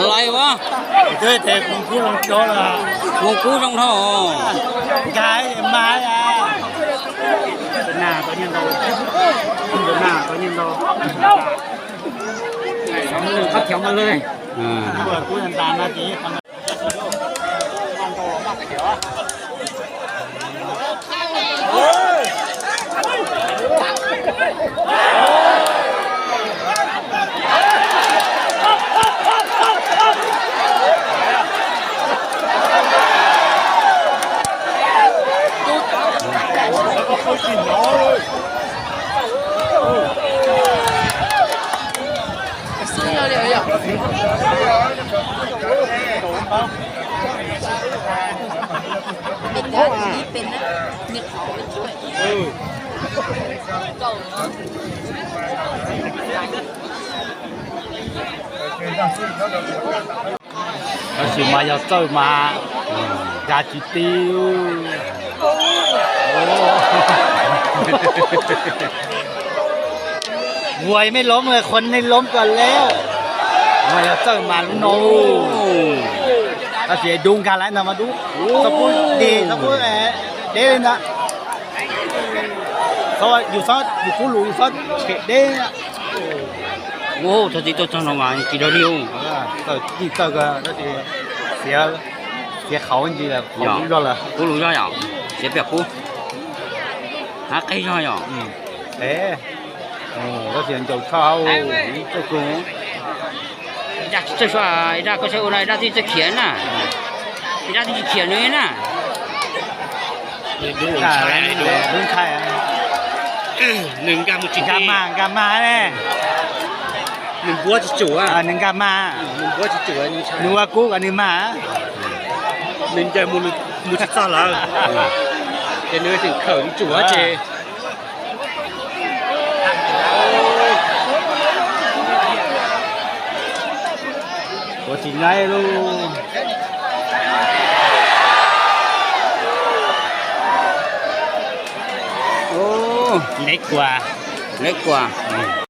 Lais ua. Twb tias Hmoob Kub zoo cov lawm. Hmoob Kub zoo dhau. Nkag mas. Nag tau nyiaj ntau. Nag tau nyiaj ntau. Qab thiav mas lawm. Kub ntas no ces Tab sis mas yog txawj mas nkag tsis tib. Vua mej lov, khuv nej lov kom leb. Mas yog txawj mas lub no. Tab sis dub nkag lawm ntag mas dub. Txhob pub deb, txhob pub deb li ntag. Yus, yus kub lus yus txhob tshem deb. Ua txog txiv tuaj txog no mas tsis dog li. Txawj, txawj kawg tab sis xiav, xiav qhauv ntsis, qhauv lub zog lawm. Kub lub zog yom, xiav pem kub. Hab qeg zog yom. Tab sis ncaus tshaj, txawj kawg. Ib dab tsis txawj sua, ib dab koj saib ua no ib dab tsis txawj khiav na. Ib dab tsis khiav nws na. Nws nkag mus tsis, nkag mag, nkag mag ne. Nws npuab tsis tsum, nws nkag mag, nws npuab tsis tsum, nws ua kub kom nws mag. Nws ncaws mus tsis txog lawm, ces nws tseem khawm mus tsum ces ua tsis nqaij lauj. Leb kuas, leb kuas.